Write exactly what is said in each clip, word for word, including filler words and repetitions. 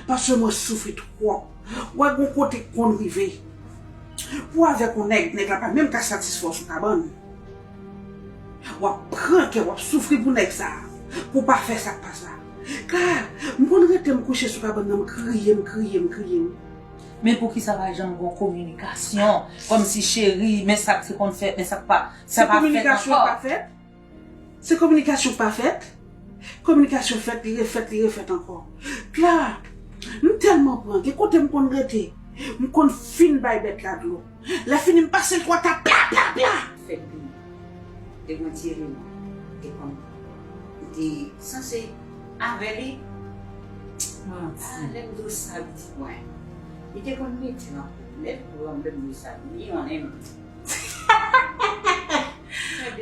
Paske mwen soufri twòp. Wè gon kote k konn rive. Pou w avèk yon nèg, nèg la pa menm ka satisfè w sou kabann. W ap pran kè, w ap soufri pou nèg sa a. Pou w pa fè sa k pa sa. Kara, m konn rete m kouche sou kabann nan, m kriye, m kriye, m kriye. Men poukisa pa janm gon kominikasyon? Kòmsi cheri, men sa k te konn fèt, men sa k pa, sa pa fèt ankò. Se kominikasyon k pa fèt? Se kominikasyon k pa fèt? Kominikasyon fèt, li refèt, li refèt ankò. Klara, m tèlman pran, gen kote m konn rete, m konn fin bay bèt la dlo. Lè fini, m pase l twa tap, pla, pla, pla! Fèt li, te gon ti eleman, te konn, li te sanse avè li. Manti. Ah, lè m di w sa, pitit mwen, li te konn mete nan pwoblèm, lè m di w sa, li yonnen.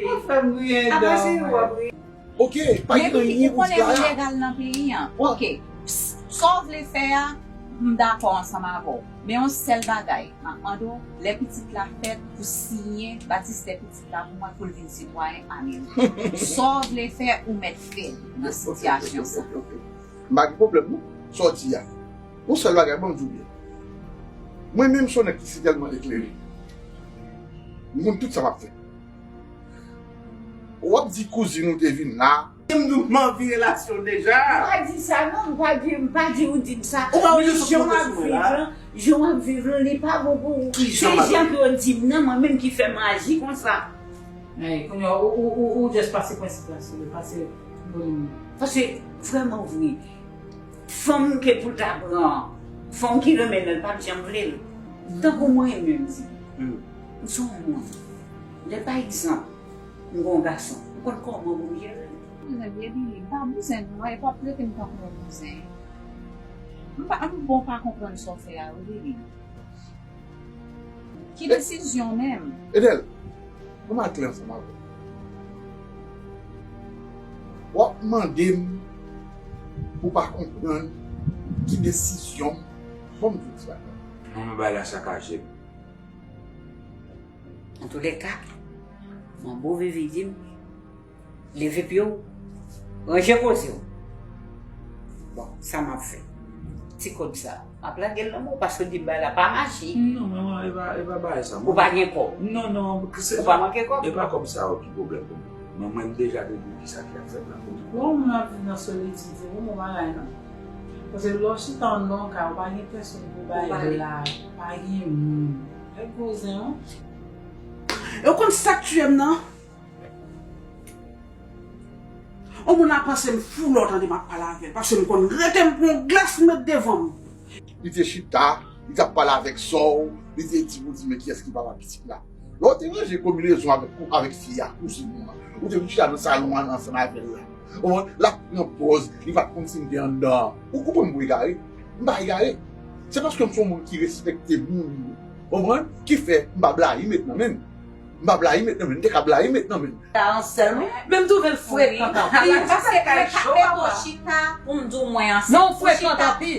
Ou fè m ri andan mwen. Ok, pa gen anyen pou di la. Men ou konnen nou legal nan peyi an. Ok. Sa w vle fè a, m dakò ansanm avè w. Men yon sèl bagay, m ap mande w, lè pitit la fèt, pou siyen batistè pitit la pou mwen, pou l vin sitwayen ameriken. Sa w vle fè, ou mèt fè l nan sitiyasyon sa. M pa gen pwoblèm non, sa w di a. Yon sèl bagay, ban m di w byen. Mwen menm, se yon nèg ki si tèlman eklere. M konn tout sa m ap fè. W ap di kouzin ou te vin la. M di w m anvi relasyon deja. M pa di sa non, m pa di, m pa di ou di m sa. Ou pa oblije sot monte sou mwen la. Jan w ap viv lan, li pa bon pou ou. Se jan ke yo di m nan, mwen menm ki fè m aji konsa. Ey, kounye a, ou, ou, ou, ou just pase prensip la sou li, pase volume li. Paske, vrèman vre, fanm ke pou l ta pran, fanm ki renmen l, l p ap janm vle l. Tankou mwen menm di, m se yon moun. Lè pa egzanp, m gen yon gason, m konn kòman pou m jere l. Bouzen vye Billy, m pa bouzen non, e p ap trete m tankou yon bouzen. M pa, m bon pa konprann sa w fè a wi Billy. Ki desizyon menm? Edel, ban m al klè ansanm avè w. W ap mande m pou w pa konprann ki desizyon m, ban m di w ti bagay. Mwen menm bagay la sakaje m. Antoulèka, manbo Vivi di m, leve pye w, ranje koze w. Bon, sa m ap fè? Ti kòb sa, m ap lage l nan men w, paske w di m bagay la pa mache. Non, manman, e pa, e pa bagay sa. Ou pa gen kòb? Non, non, se ou pa manke kòb? E pa kòb sa yo ki pwoblèm pou mwen. Men mwen, m deja te di w kisa ki ap fèt la pou mwen. Bon, mwen ap viv nan solitid, se bon, bon bagay, non? Paske lè w chita anndan yon kay, ou pa gen pèsonn pou w pale, pa gen moun. E kouzen, wi. E w konn sa k tiye m nan? Yon moun ap panse m fou lè w tande m ap pale avè l, paske m konn rete m pran yon glas m met devan m. Li te chita, li t ap pale avèk sè w, li te di pou di men kiyès ki papa pitit la. Lè w te ranje konbinezon avèk, avèk fi a, kouzin ou an, ou te vin chita nan salon an ansanm avè l la. Ou konprann? L ap pran pòz, li pa t konn si m te anndan an. Ou konprann m egare? M pa egare. Se paske m se yon moun ki respekte moun. Ou konprann? Ki fè m pa blayi met nan men l. M pa blayi met nan men l. M te ka blayi met nan men l. Sa ansèlman. Men m twouve l frekan anpil. Wi, paske mwen pa mete w chita pou m di w mwen ansent. Non, ou frekan anpil.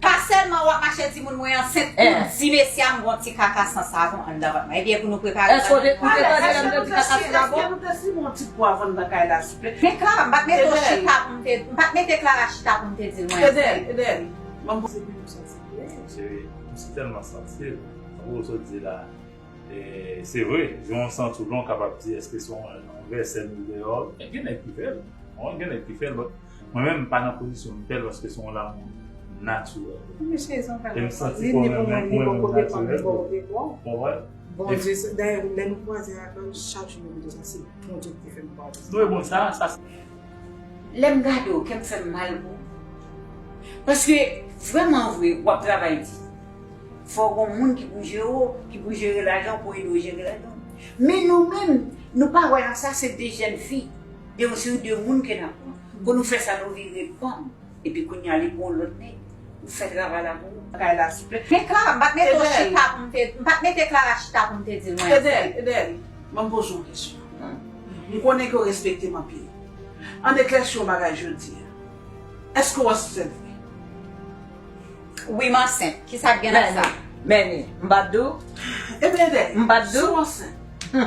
Pa sèlman w ap mache di moun mwen ansent pou w di mesye a m gon ti kaka san savon anndan vant mwen. Ebyen pou nou prepare. Èske ou te, ou te tande lè m te di kaka san savon? Èske nou te simen yon ti po avan n nan kay la, souple? Men Clara, m pa t mete w chita pou m te, m pa t mete Clara chita pou m te di l mwen ansent. Edel, Edel, ban m poze pitit ou santi. Cheri, m si tèlman santi l. Tankou w sot di la. E, se vre, jan w santi w la, w kapab di, èske se yon, yon vèsè nou deyò? Gen nèg ki fè l. Wi, gen nèg ki fè l, but mwen menm, m pa nan pozisyon m fè l, paske se yon lanmou natirèl. E m santi kò m renmen, m renmen m natirèl tou. Konprann? Bondye, dayè, lè nou kwaze avè l, chak jou nou di sa, se Bondye ki fè nou kwaze. Wi, bon, sa, sa, Lè m gade w, kè m fè m mal pou ou. Paske, vrèman vre, w ap travay di. Fò w gon moun ki pou jere w, ki pou jere lajan w, pou ede w jere lajan w. Men nou menm, nou pa wè nan sa, se de jèn fi, de yon seri de moun ke n ap pran. Pou nou fè sa, nou vire pam. Epi kounye a, li pou yon lòt nèg. Ou fè travay la pou ou. Bagay la, souple. Men Clara, m pa t mete w chita pou m te, m pa t mete Clara chita pou m te di l mwen ansent. Edel, Edel, ban m poze w yon kesyon. M konnen ke w respekte m anpil. Ann eklèsi yon bagay jodi a. Èske w ansent vre? Wi, m ansent. Kisa k gen nan sa? Mèni, m pa t di w? Ebyen, Edel, m pa t di w? Si w ansent,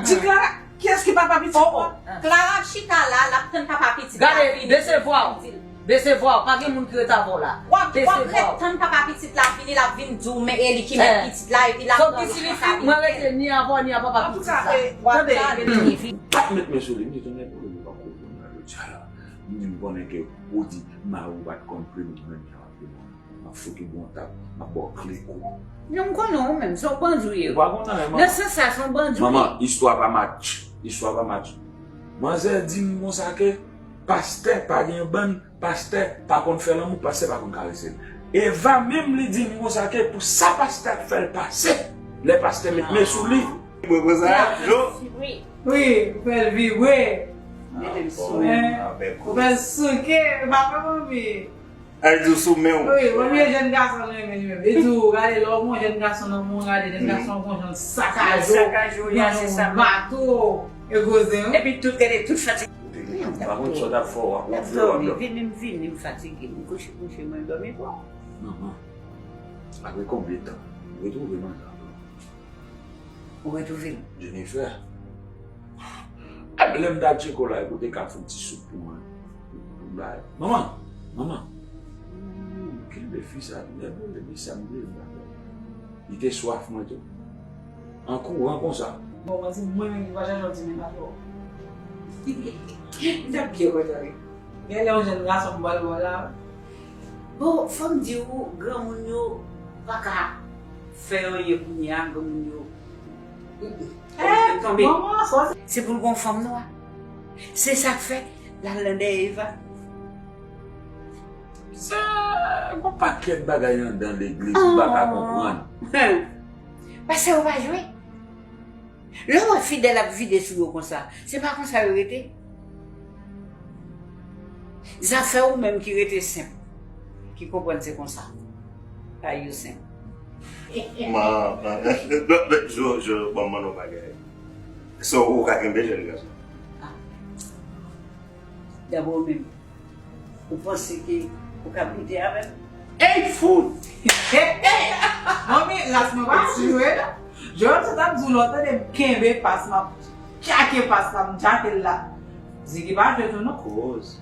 di Clara, kiyès ki papa pitit ou an? Clara ap chita la, l ap tann papa pitit la vini pou l di l. Resevwa w, pa gen moun ki ret avè w la. W ap, w ap ret tann papa pitit la vini, l ap vin di w, men e li ki mèt pitit la, epi l ap pran responsablite. Mwen rete ni avè w, ni a papa pitit la. Tande, m p ap met men sou li, m di, tonnè, pou li pa konprann la, jodi a la. M di, m konnen ke ou di, mari w pa t konn premye moun nan, m ap fouke bon tap, m ap ba w kle kou. Non, m konnen ou menm, se yon bandi w ye. Ou pa kontan, men manman. Nan sans sa, se yon bandi w ye. Manman, istwa pa match. Istwa pa match. Manzè di m konsa ke pastè pa gen bann, pastè pa konn fè lanmou, pastè pa konn karese l. Eva menm li di m konsa ke pou sa pastè ap fè l pase, lè pastè met men sou li. Mwen konsa, Jo. Wi, ou fè l vibre. Mete m sou men. Ou fè l souke, pa fè manmi. Ay di w sou men w. Wi, premye jèn gason l renmen li menm. Li di w, gade, lè w gen yon jèn gason nan men w, gade, jèn gason an gon jan l sakaje w, nan yon bato, e gwo zen wi. Epi tout, gade, tout fatige. Pa konn sa w t ap fè w, w ap vle w ap dòmi. Vini, m vini, m fatige, m kouche, kouche, mwen dòmi twò. Manman, apre konbyen tan ou retwouve manzè ankò? Ou retwouve l? Jennifer. Epi lè m t al tcheke w la, epi w te ka fè yon ti soup pou mwen. Pou m bay. Manman! Manman! Kenbe fi sa, lè m rele li sa, m vle l ba. Li te swaf mwen tou. An kouran konsa. Bon, mwen di, mwen menm ki pa chache w di men pa twò. M t ap byen kontan wi. Gen lè yon jèn gason m pral wè la. Bon, fò m di w, granmoun yo pa ka fè anyen kounye a, granmoun yo. Mm, mm. Fò yo tonbe. Se pou l gon fanm nwa. Se sa k fè l al nan dèyè Eva. Se gon pakèt bagay anndan legliz m pa ka konprann. Pastè yo pa jwe. Lè w wè fidèl ap vide sou yo konsa, se pa konsa yo rete. Zafè ou menm ki rete senp, ki konprann se konsa. Kay yo senp. Ma, ma, jo, jo, ban m mande w bagay. So, ou ka kenbe jèn gason? Ah. Dabò ou menm. Ou panse ke ou ka brite avè m? Ey, fout! Manmi, ras mwen pa jwe, non. Joel sa t ap di w lè w tande m kenbe pas, m ap djake pas la, m djake l la. Ziggy pa jwe tou, non. Koz.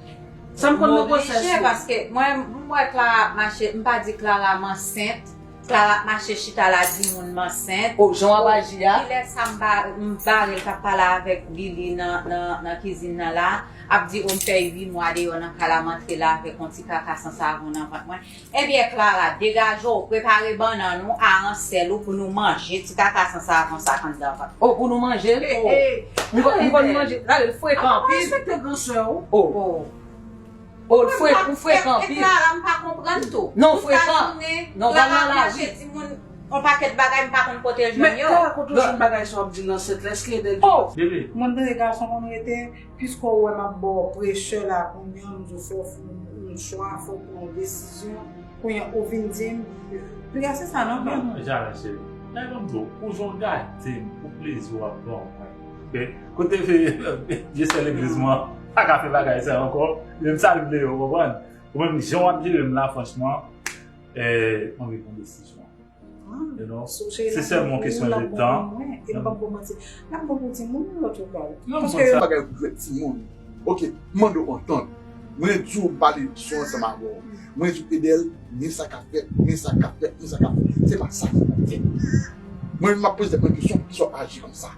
Sa m konn nan gwosès li. Paske mwen, m wè Clara ap mache, m pa di Clara m ansent. Clara ap mache chita la di moun m ansent. Oh, jan w ap aji a. Kilè sa m ba-, m bare l t ap pale avèk Billy nan, nan, nan kizin nan la. Ap di, oh, m fè uit mwa deyò nan kay la, m antre la avèk yon ti kaka san savon nan vant mwen. Ebyen, Clara, degaje w, prepare bannann ou, aransèl ou pou nou manje ti kaka san savon sa k anndan vant. Oh, pou nou manje l? Oh. M konn, m konn manje. Gade, l frekan anpil. Respekte gran sè w. Oh. Oh. Oh, l fre-, ou frekan anpil. E Clara, m pa konprann tou. Non, ou frekan. Non, Clara ap mache di moun yon pakèt bagay, m pa konn kote l jwenn yo. Men Clara, kote w jwenn bagay sa w ap di nan sèt la? Èske Edel di? Oh! Bebe. Mwen tande gason konn rete, piske w wè m ap ba w presè la kounye a, m di w fò w fè yon chwa, fò w pran yon desizyon. Kounye a, ou vin di m, piga se sa non, frè m. Non, non, jamè, cheri. Gade, ban m di w, ou jan w gate m, pou plezi w ap ban mwen. Kote vye sè legliz mwen pa ka fè bagay sa ankò. Menm sa l vle, ou konprann? Ou menm, jan w ap jere m la, franchman, eh, mwen vin pran desizyon. You know? Se sèlman yon kesyon de tan. E m p ap ba w manti. L ap bon pou timoun nan lòt yo pral. Paske yo bagay pou jwèt timoun. Ok, m mande w antant. Mwen di w m pale sou ansanm avè w. Mwen di w, Edel, men sa k ap fèt, men sa k ap fèt, men sa k ap fèt. Se pa sa ki ap fèt. Mwen menm m ap poze tèt mwen kesyon, poukisa w aji konsa?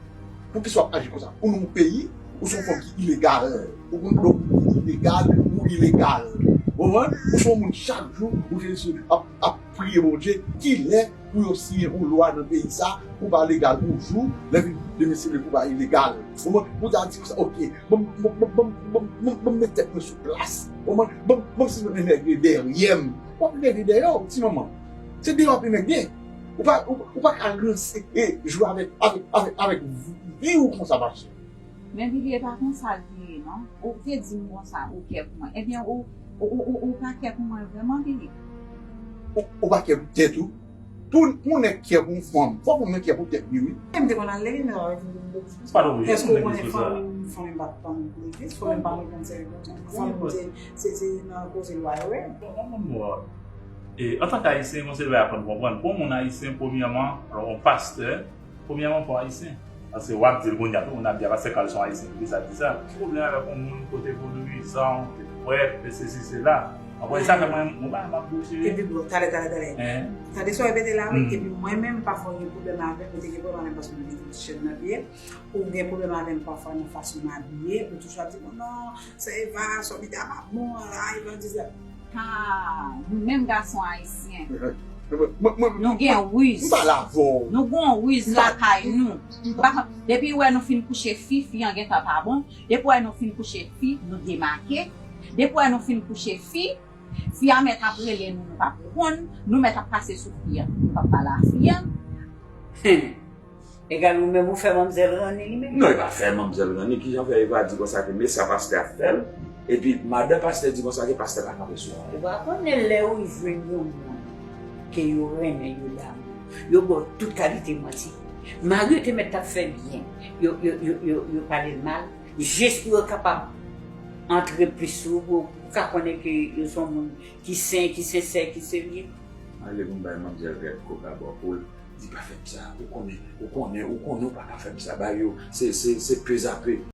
Poukisa w ap aji konsa? Ou nan yon peyi, ou se yon fanm ki ilegal. Ou konn, donk, ou ilegal, ou ilegal. Ou konprann? Ou se yon moun chak jou, ou te ap, ap priye Bondye, kilè pou yo siyen yon lwa nan peyi sa, pou w pa legal yon jou, lè vin demen se vle pou w pa ilegal. Ou konprann? Pou w ta di konsa, ok, ban m, ban m, ban m met tèt mwen sou plas. Ou konprann? Ban m, ban m si mwen enègre dèyè m. W ap enègre dèyè w, ti manman. Se dèyè w ap enègre. Ou pa, ou, ou pa ka ranse e jwe avèk, avèk, avèk, avèk vi w konsa, mache. Men Billy, e pa konsa l te ye non. Ou te di m konsa, ou kè pou mwen. Ebyen, ou, ou, ou, ou, ou pa kè pou mwen vrèman, Billy. Ou, ou pa kè pou tèt ou? Pou, pou nèg kè pou yon fanm, fòk yon nèg kè pou tèt li, wi. M te konn al legliz, men pa vin legliz. Pa t oblije. Èske ou konnen fanmi m, fanmi m pa t konn legliz, fanmi m pa konn sèvi Bondye. Fanmi m se, se, se nan koze lwa yo, wi. Bon, bon, bon, bon. E, antanke Ayisyen, bon, se lè aprann konprann. Pou yon moun ayisyen, premyèman, alò, yon pastè, premyèman, pou Ayisyen. Paske w ap di l kounye a, tout moun ap di, a, pastè Carl se yon Ayisyen, poukisa l di sa? Ki pwoblèm avèk yon moun kote vodouyizan, prèt, e sesi, sela? Apre sa, fè mwen, mwen pa m ap bouche. Epi bon, talè, talè, talè. Tande sa w repete la, wi. Epi mwen menm, pafwa, ou gen pwoblèm avè m, ou te gen pwoblèm avè m paske mwen te gen ti chèn nan pye. Ou gen pwoblèm avè m pafwa nan fason m abiye, ou toujou ap di, bon, non, sè Eva, sa w mete a pa bon, a, Eva di sa. Ah, nou menm gason ayisyen, nou gen riz. Nou gen yon riz lakay nou. Depi wè nou fin kouche fi, fi an gentan pa bon. Depi wè nou fin kouche fi, nou demake. Depi wè nou fin kouche fi, fi a mèt ap rele nou, nou p ap reponn. Nou mèt ap pase sou fi an, nou p ap pale a fi an. Egal ou menm ou fè manmzèl ranni li menm. Non, e pa fè manmzèl ranni. Kijan fè Eva di konsa ke men sa pastè ap fè l, epi madan pastè di konsa ke pastè pa kanpe sou anyen. Ou pa konnen lè ou jwenn yon moun ke yo renmen, yo damou, yo ba w tout kalite manti. Mari yo te mèt t ap fè byen, yo, yo, yo, yo, yo pale l mal, jis pou yo kapab antre plis sou ou, pou ou ka konnen ke yo se yon moun ki sen, ki sensè, ki serye. Ale pou m bay manmzèl rèd koka bò kou l. Di pa fè m sa, ou konnen, ou konnen, ou konnen ou pa ka fè m sa, ba yo, se, se, se pezape.